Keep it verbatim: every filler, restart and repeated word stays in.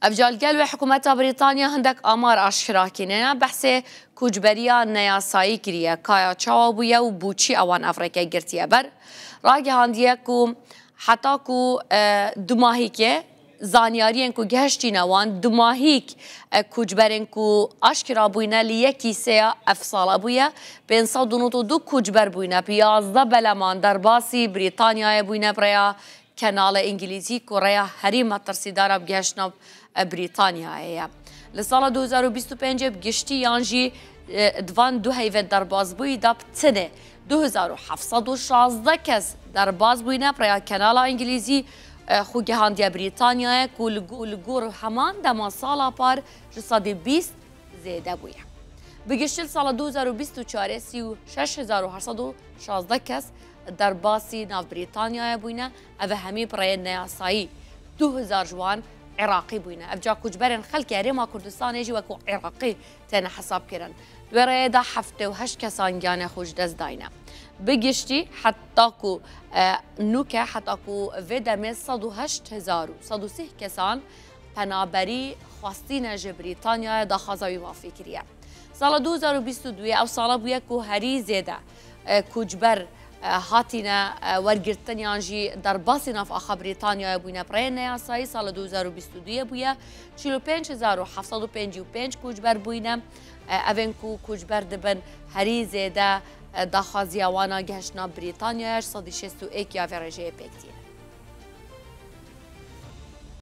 Ev cal gel wê hikûmeta Brîtanya hindek amar aşkera kîne, behsê koçberiya neyasayî kiriye, kaya çawa bûye û bo çi ewan ev rêke girtiye ber. Ragihandiye ku heta ku, e, dumahîkê zanyariyên ku gehiştîne wan, dumahîk, e, koçberên ku aşkera bûyne li yekî sêya ev sala bûye, pênc sed û nod û du koçber bûyne, bi yazdeh beleman derbasî Brîtanyayê bûyne bi rêya Kenala Îngilîzî ku rêya herî metirsîdar e bi gehiştina, e, Brîtanyayê ye. Li sala du hezar û bîst û pêncê bi giştî yan jî, e, di van du heyvên derbasbûyî de bi tenê du hezar û heft sed û şazdeh kes derbas bûyne bi rêya Kenala Îngilîzî, e, xwe gihandiye Brîtanyayê ku li go-, li gor heman dema sala par ji sedî bîst zêde bûye. Bi giştî li sala du hezar û bîst û çarê sî û şeş hezar û heşt sed û şazdeh kes derbasî nav Brîtanyayê bûyne, ev hemî bi rêyên neyasayî, du hezar ji wan Iraqî bûyne. Ev ca koçberên xelkê Herêma Kurdistanê jî wekû Iraqî têne hesab kirin. Di wê rêyê de heftê û heşt kesan giyanê xwe ji dest dayne. Bi giştî heta ku, e, nûke, heta ku vê demê sed û heşt hezar û sed û sî kesan penaberî xwestîne ji Brîtanyayê daxwaza wî mafî kiriye. Sala du hezar û bîst û duyê ew sala bûye ku herî zêde, e, koçber, e, hatine, e, wergirtin yan jî derbasî nav axa Brîtanyayê bûyne bi rêyên neyasayî. Sala du hezar û bîst û duyê bûye çil û pênc hezar û heft sed û pêncî û pênc koçber bûyne. E, evên ku koçber dibin herî zêde, e, daxwaziya wan a gehiştina Brîtanyayê ji sedî şêst û êk ya vê rêjeyê pêk tîne.